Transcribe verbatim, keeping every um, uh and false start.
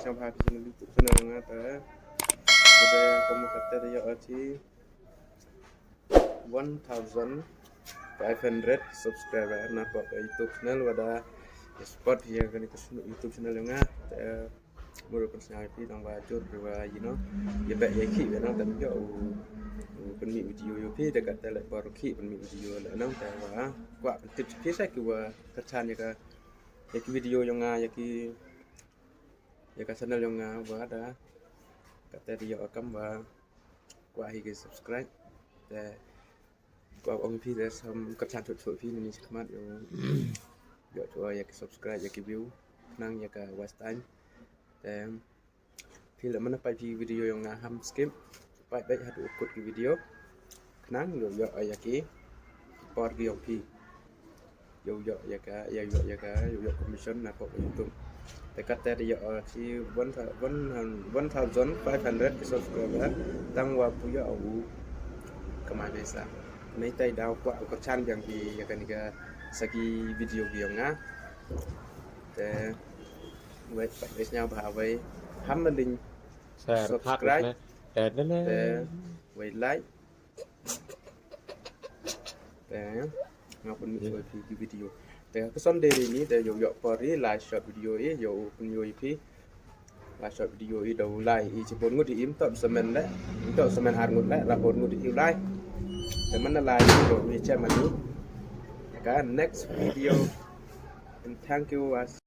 Nga bha phi cha YouTube channel yong nga te. Te kam katte te yoh chi one thousand five hundred subscriber na pop YouTube channel, wa da support ya kani ka YouTube channel yong nga. Te mut u pynsñiaw phi nang wa jur phi wa, you know, ya beh ya ki wa nang tam yoh u, u pynmih video yoh phi, te katte le por ki pynmih video le nang te wa kwah pyntip phi sa ki wa kyrchan ya ka, ya ki video yong nga, ya ki, ya ka channel yong nga wa da. Katte te yoh kam wa kwah hi ki subscribe. Te kwah ong phi te sam kyrchan chot chot phi ni chakhmat yoh, yoh chwa ya ki subscribe, ya ki view, nang ya ka watch time. Te phi le mana pait phi video yong nga ham skip, pait bait hadu kut ki video. Khnang yoh yoh ya ki por ki yong phi. Yoh yoh ya ka, yoh yoh ya ka, yoh yoh commission na pop YouTube. Te katte te yoh chi one thou-, one hun-, one thousand five hundred ki subscriber, tang wa pu yoh u kamai pisa. Nei tai daw kwah u kyrchan biang phi ya kani ka sa ki video ki yong nga. Te wei, pait wei sñiaw bha wei ham link subscribe. Te wei like. Te nga pynmih phi ki video. Te ka Sunday ni te yoh yoh por i lai short video i yoh u pynyoo i phi. Lai short video i da u lai i chibun ngut i, ym toh samen le, ym toh samen ar ngut le, la bun ngut i u lai. Te mana lai i yoh i chem ani ka next video. And thank you as